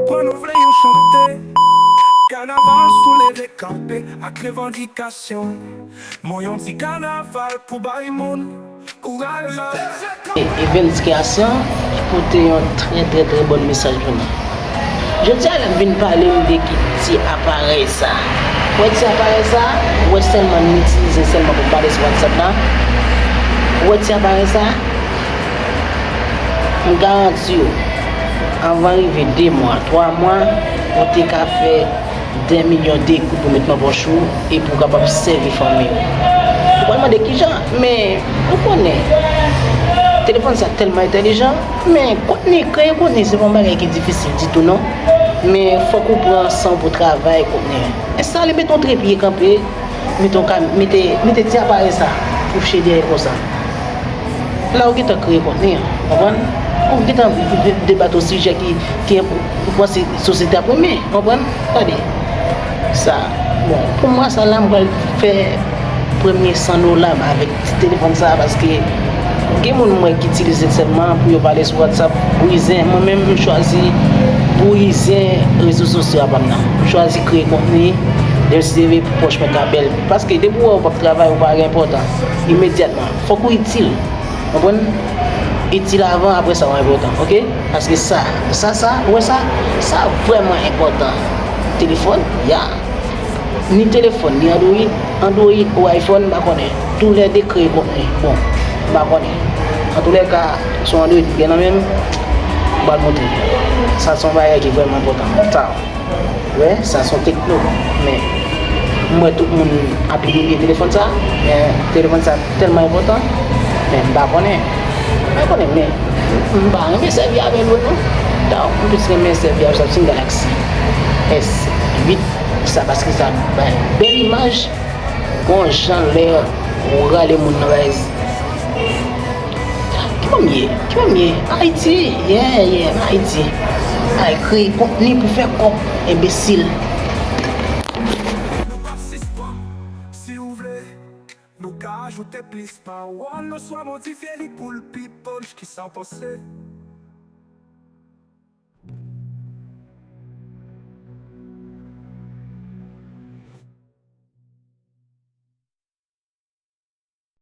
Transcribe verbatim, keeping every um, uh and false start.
Pran nou vle yon chante. Kanaval souleve kanpe ak revandikasyon. Mwen yon ti kanaval pou bay moun kouraj. E Evens Création ki pote yon trè trè trè bòn mesaj pou nou. Jodi a l ap vin pale m de ki ti aparèy sa. Ou wè ti aparèy sa, ou wè sèlman n itilize sèlman pou pale sou WhatsApp la. Ou wè ti aparèy sa, m garanti w, anvan rive de mwa, twa mwa, ou te ka fè dè milyon de goud pou met nan pòch ou e pou w kapab sèvi fanmi w. Ou pral mande kijan, men ou konnen telefòn sa tèlman entèlijan, men kontni, kreye kontni se pa yon bagay ki difisil ditou non. Men fòk ou pran san w pou travay kontni. Enstale, mete yon trepye kanpe, mete yon ka, mete, mete ti aparèy sa kouche dèyè l konsa. La ou gentan kreye kontni an, konprann? Ou gentan debat yon sijè ki, ki ou panse sosyete ap renmen, konprann? Gade sa. Bon, pou mwa sa la m pral fè premye san dola m avèk ti telefòn sa paske gen moun m wè ki itilize l sèlman pou yo pale sou WhatsApp, bwizen. Mwen menm m chwazi bwizen rezo sosyo a pa m nan. M chwazi kreye kontni, depi se pou pòch mwen ka bèl. Paske depi w wè w p ap travay, ou pa gen enpòtans imedyatman. Fòk ou itil. Konprann? Itil avan, apre sa w enpòtan, oke? Paske sa, sa, sa, ou wè sa? Sa vrèman enpòtan. Telefòn, ya. Ni telefòn, ni Android. Android ou iPhone, m pa konnen. Toulède kreye kontni. Bon, m pa konnen. Antoulèka, se yon Android m gen nan men m, m pral montre. Sa se yon bagay ki vrèman enpòtan. Taw. Wè, sa se yon tekno. Men, m wè tout moun ap idolye telefòn sa. Men, telefòn sa tèlman enpòtan. Men, m pa konnen. M pa konnen, men, m pa renmen sèvi avè l vre non. Taw, m plis renmen sèvi avè Samsung Galaxy S uit. Sa paske sa bay bèl imaj. Gon jan lè ou rale moun nan baz. Ki bò m ye? Ki bò m ye? Ayiti! Yeah, yeah, m Ayiti. Ay kreye kontni pou fè kòb, enbesil. Nou p ap sispann, si w vle. Nou ka ajoute plis pawòl, oswa modifye li pou l pi punch, kisa w panse?